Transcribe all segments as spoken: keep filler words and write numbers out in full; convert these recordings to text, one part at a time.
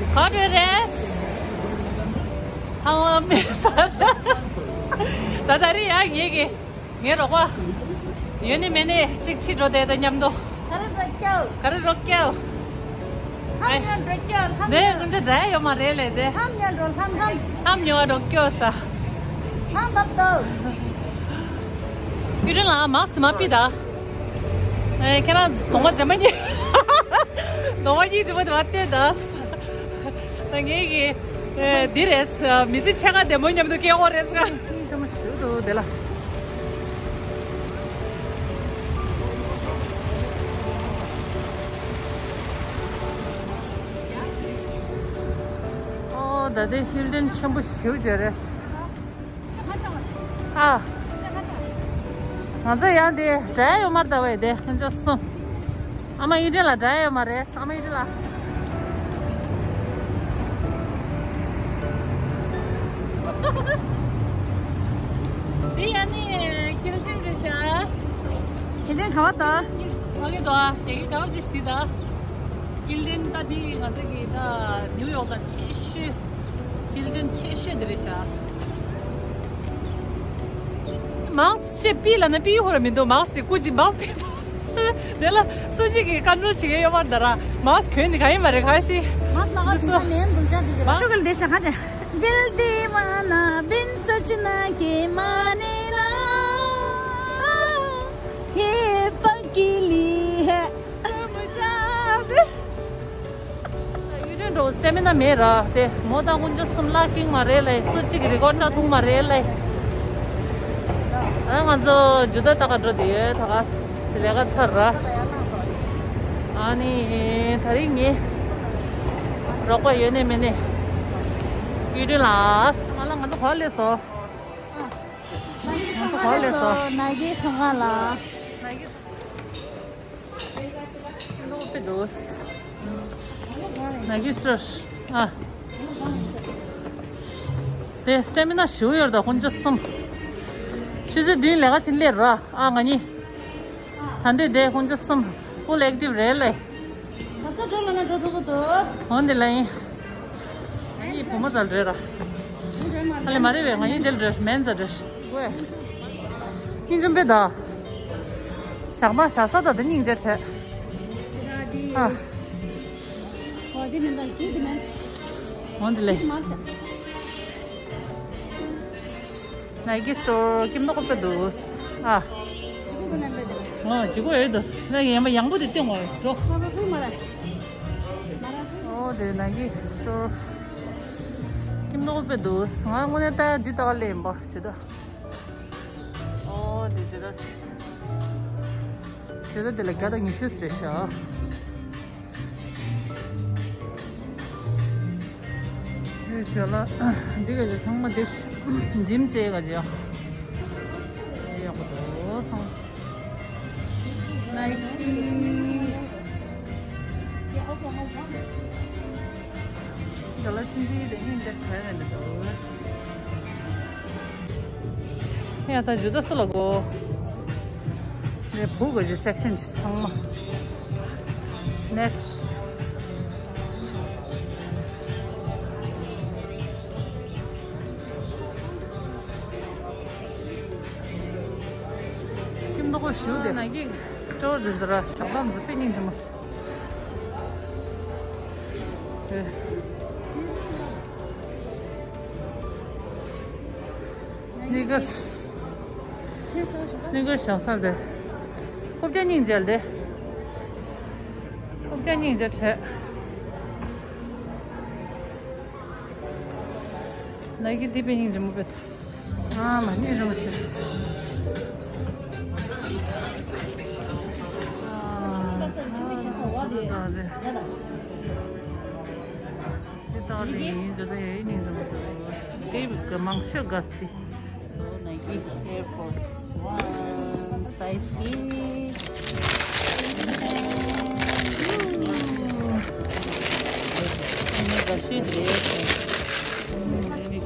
ག་འདྲ་རེད། ཧང་བ་མེད་ས། ད་ད་རེས་ཡ་ངེད་ཀྱི་ངའི་རོགས་པ་ཡོད་ནི་མེད་ནི་གཅིག་ཁྲིད་འགྲོ་དེ་ད་མཉམ་དུ། ག་རེ་འགྲོ་སྐྱོ། ག་རེ་འགྲོ་སྐྱོ། ལྷམ་ཉོ་འགྲོ་སྐྱོ། ལྷམ་ནས་ཉོ། ཀུན་ཆ་འདྲ་ཡོད་མ་རེད་ལས་དེ། ལྷམ་ཉོ་འགྲོ། ལྷམ་ལྷམ། ལྷམ་ཉོ་བ་འགྲོ་སྐྱོ་ས། ལྷམ་བབ་ཏོ། ཡུ་ཏྲེན་ལ་མཱ་སི་མ་པི་ད། ཨེ་ཁྱེད་རང་གདོང་པ་འཛེམ་པ་གཉིས། གདོང་པ་གཉིས་འཛེམ་པ་དེ་མ་བལྟས་ད། ད་ངེད་ཀྱི་ཨེ་འདི་རེད། མི་ཚེ་ཕྱེད་ཀ་བདེ་མོ་མཉམ་དུ་སྐྱེལ་དགོས་རེད་ཟེར། ཨིན་ཅང་མ་ཞུ་དོ་དེ་ལ། ཨོ་ད་དེ་ཧིལ་ཏན་ཆེན་པོ་ཞེ་པོ་ཅིག་རེད། ཨ། ང་ཚོ་ཡང་དེ་འདྲ་ཡོད་མ་རེད་ད་བས་དེ་ཁོང་ཚོ་གསུམ། ཨ་མ་ཡུ་ཏྲེན་ལ་འདྲ་ཡོད་མ་རེད། ཨ་མ་ཡུ་ཏྲེན་ལ། འདི་ཡ་ནི་ཁྱིམ་ཆེན་རེད་ཤག་ཁྱིམ་ཆེན་ག་བ་ད། ཨ་གི་ད་དེ་གི་གང་ཅི་སི་ད། ཧིལ་ཏན་ད་འདི་ང་ཚོ་གི་ད་ནིའུ་ཡོག་ད་ཆེ་ཤོས། ཧིལ་ཏན་ཆེ་ཤོས་འདི་རེད་ཤག་མཱ་སི་ཅེ་པི་ལ་ན་པི་ཧོ་ར་མི་འདུག་མཱ་སི་དེ་སྐུ་ཅི་མཱ་སི་དེ། དེ་ལ་སུ་ཅིག་གིས་ཀོན་ཊྲོལ་བྱེད་ཀྱི་ཡོད་མ་རེད་ད་ར། མཱ་སི་གྱོན་ནི་ག་ཡིན་མ་རེད་ག་ཤི། མཱ་སི་མ་ག་ཤི་ན་ནེམ་འདུག་ཅག་དེ་གི་ར། ཤོ་གི་ལ་དེ་ཤ་ག་དེ། दिल दीवाना बिन सजना के माने ना। हे पगली है। ཡུ་ཏྲེན་འགྲོ་སྟེ་མིན་ན་མེད་ར་དེ་མོ་དང་ཀུན་ཅོ་གསུམ་ལ་ཀིང་མ་རེད་ལེ། སུ་གཅིག་རི་ཀོར་ཆ་ཐུང་མ་རེད་ལེ། ཨ་ང་ཚོ་ཇུ་ད་ད་ག་འགྲོ་དེ་ད་ག་ལས་ཀ་ཚར་ར། ཨ་ནི་ད་རིང་ངའི་རོགས་པ་ཡོད་ནི་མེད་ནི་ཡུ་ཏྲེན་ལ། ང་ལ་ང་ཚོ་ག་ལས་སོ། ང་ཚོ་ག་ལས་སོ། ནཱ་གི་ཚོང་ཁང་ལ། ནོ་པེ་དོས། ནཱ་གི་སི་ཊོར། ཨ། དེ་སི་ཊེ་མི་ན་ཞུ་ཡོད་ད་ཀུན་ཅོ་གསུམ། ཆུ་ཚོད་བདུན་ལས་ཀ་ཕྱིན་སླེབས་ར། ཨ་ང་གཉིས། ད་འདི་དེ་ཀུན་ཅོ་གསུམ། ཕུལ་ཨེག་ཊིབ་རེད་ལེ། ད་ཚོ་འགྲོ་ལ་ན་འགྲོ་ཐུབ་ཀྱི་འདུག་འོ་འདི་ལ་ཡིན། ཨ་ནི་བུ་མོ་ཙལ་རེད་ར། ཨ་ལེ་མ་རེད་བས། ང་ཡིན་དེ་ལ་རེད། མེན་ཙལ་རེད་ཝེ། སྙིང་རྗེ་པོ་ད། ཞག་མ་ཞག་ས་ད་དེ་སྙིང་རྗེ་བྱས། ཨ། འོ་འདི་ལས། ནཱ་གི་སི་ཊོར་ཀིམ་ནོ་ཀོ་པེ་དུ། ཨ། ཨོ་ཇི་གོ་ཡོད་དོ། ནཱ་གི་ཡང་ཡང་པོ་དེ་སྟོན་འོ་འགྲོ། ཨོ་དེ་ནཱ་གི་སི་ཊོར་ཀིམ་ནོ་ཀོ་པེ་དུ། ང་དངོས་གནས་ལྟ་ཡ་འདི་ལྟ་བ་ལས་ཡིན་པ་ཇི་ལྟ། ཨོ་དེ་ཇི་ལྟ། ཇི་ལྟ་དེ་ལ་བརྒྱ་དང་ཉི་ཤུ་ཟེར་ཤག་དེ་ཇོ་ལ། འདི་ག་ཇོ་ཚང་མ་དེ་ཇིམ་རྩེ་ག་ཇོ། དེ་ཡག་པོ་འདུག་ཚང་མ། ནའི་ཀི། ཇོ་ལ་ཆུང་ཆུང་དེ་ཉིན་དེ་གྲས་ནས་འདུག་ཡ་ད་ཇུ་ད་སུ་ལ་གོ། ནས་བུ་ག་ཇོ་སེག་ཤན་ཚང་མ། ནེག་སི། ཀིམ་ཏོག་ཞུ་དེ་ནང་གི་སི་ཊོར་དེ་ཚོ་ར་ཞག་པ་འཛུགས་པའི་སྙིང་རྗེ་མོ། སི་ནི་ཀར། སི་ནི་ཀར་བཞག་ས་དེ། ཁོ་བརྒྱ་སྙིང་རྗེ་དེ། ཁོ་བརྒྱ་སྙིང་རྗེ་བྲལ། ནའི་ཀི་དེ་དཔེ་སྙིང་རྗེ་མོ་དཔེ། ཨ་མ་སྙིང་རྗེ་མོ་ཞིག་དེ་ལྟར་ཡིན་ཇོ་ཟེ་ཡིན་ནི་ཟེར་མ་ཐུབ། དེ་བི་ག་མང་ཤོས་དགའ་སྟེ། So Nike Air Force One size eight. ཨ་ནི་དགའ་ཤོས་དེ་རེད། ཨ་ནི་དེ་བི་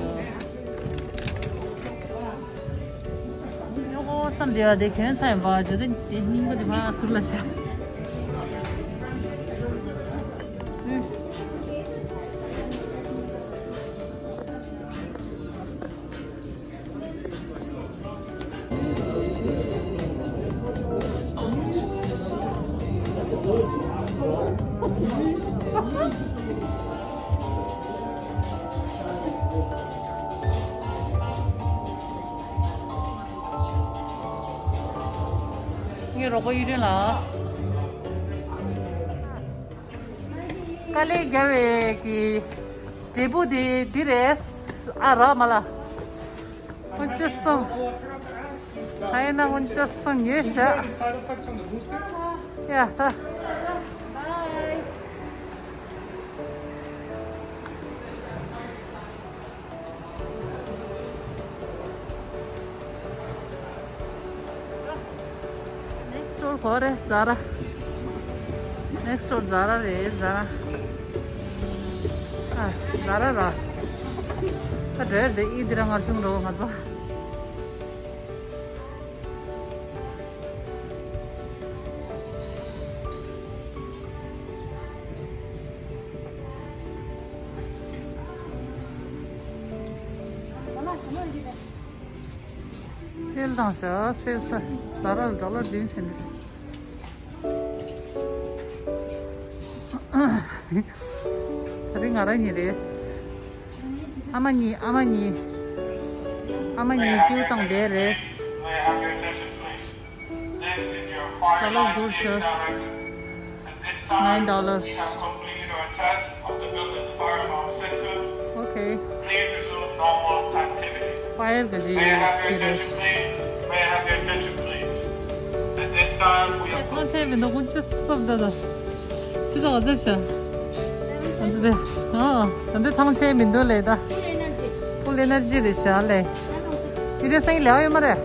ག་ཉོ་གོ་བསམ་བསྡད་པ་དེ་གྱོན་ཚར་ཡིན་པ། ཇོ་ཟེ་དེ་སྙིང་པོ་དེ་ཕར་ཟུར་ལ་བཞག་ཨུ། རོགས་པ་གཡུ་སྒྲོན་ལགས། དཀའ་ལས་རྒྱབ་པའི་གི་འབྲས་བུ་དེ་འདི་རེད། ཨ་རག་མ་ལ། སྔོན་ཆད་སོང་། ཨ་ཡིན་ན་སྔོན་ཆད་སོང་ཉོས་ཤག་ཡ་ཧ། Next door གོ་རེད་ཛ་ར། Next door ཛ་ར་རེད་ཛ་ར། ཨ་ཛ་ར་ར། ད་འདྲེར་དེ་ཨི་དི་ར་ངར་ཆུང་རོ་ང་ཚོ། སེལ་བཏང་ཤག་སེལ་ད་ཛ་ར་ལ་ཌོ་ལར་བདུན་ཟིན་རེད། ད་རིང་ང་རང་གཉིས་རེད། ཨ་མ་གཉིས། ཨ་མ་གཉིས། ཨ་མ་གཉིས་ཀྱིས་བཏང་བསྡད་རེད། ཌོ་ལར་བསྒུར་ཤག Nine dollars. Okay. Fire ག་ཅི་ཡོད་ཀྱི་རེད། ཐང་ཆད་མི་འདུག་སྔོན་ཆད་སོབ་ད་ད། ཕྱི་ཚོགས་ཨ་ཙི་ཤ། ཨ་ཙི་དེ། ཨ། ད་འདི་ཐང་ཆད་མི་འདུག་ལེ་ད། Full energy རེད་ཤག་ལེ། ཡི་དེ་སང་ལེའོ་ཡོད་མ་རེད།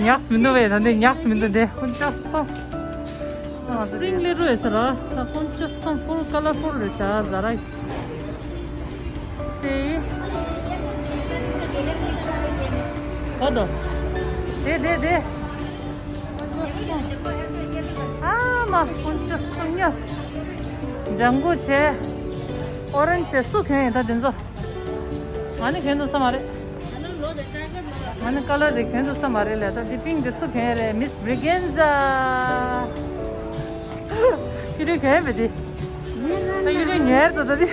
ཉག་མི་འདུག་བས་ད་འདི་ཉག་མི་འདུག་དེ་སྔོན་ཆད་སོབ། Spring ལེ་རུ་ཨེ་ས་ར། ད་ཀོན་ཅི་སོང་full colorful རེད་ཤག་ཟ་ར། See? ཨོ་དོ། དེ་དེ་དེ། ཀོན་ཅི་སོང་། ཨ་མ་ཀོན་ཅི་སོང་ཉོས། ལྗང་གུ་བྱས། Orange བྱས་སུ་གྱོན་ཡིན་ད་དེ་ཚོ། ང་ནི་གྱོན་ཐུབ་ས་མ་རེད། ང་ནི་ཀ་ལར་དེ་གྱོན་ཐུབ་ས་མ་རེད་ལས་ད་དེ་ཏིང་དེ་སུ་གྱོན་རེད། Miss Braganza། ཁྱེད་རང་གྱོན་མེད་དེ། ད་ཁྱེད་རང་ཉལ་དུ་ད་དེ།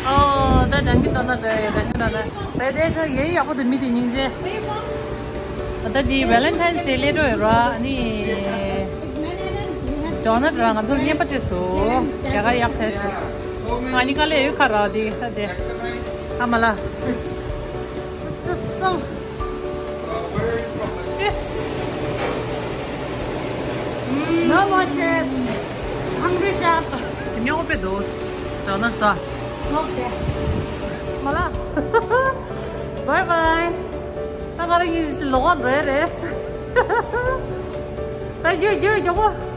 ཨོ་ད་སྦྲང་གི་འདོན་ན་རེད། སྦྲང་གི་འདོན་ན་རེད། དེ་ག་ཡེ་ཡག་པོ་དེ་མི་དེ་སྙིང་རྗེ། ད་དེ་Valentine's Day སླེབས་འགྲོ་ཡོད་ར། ཨ་ནི་ཌོ་ནཊ་ར་ང་ཚོར་རྔན་པ་སྤྲད་སོང་། རྒྱ་གར་ཡག་ཐལ་སོང་། ཨ་ནི་དཀའ་ལས་ཡོད་ཁ་ར་དེ་ད་དེ། ཨ་མ་ལ། ཅི་སོང་། ཅེས། No more chess. Hungry shark. སྙོག་པའི་དོས། ཌོ་ནཊ་ད། ལོག་སྟེ། མ་ལ། Bye bye. ད་ང་རང་གཉིས་ལོག་འགྲོ་ཡ་རེད། ད་རྒྱུ་རྒྱུ་མགྱོགས་པོ།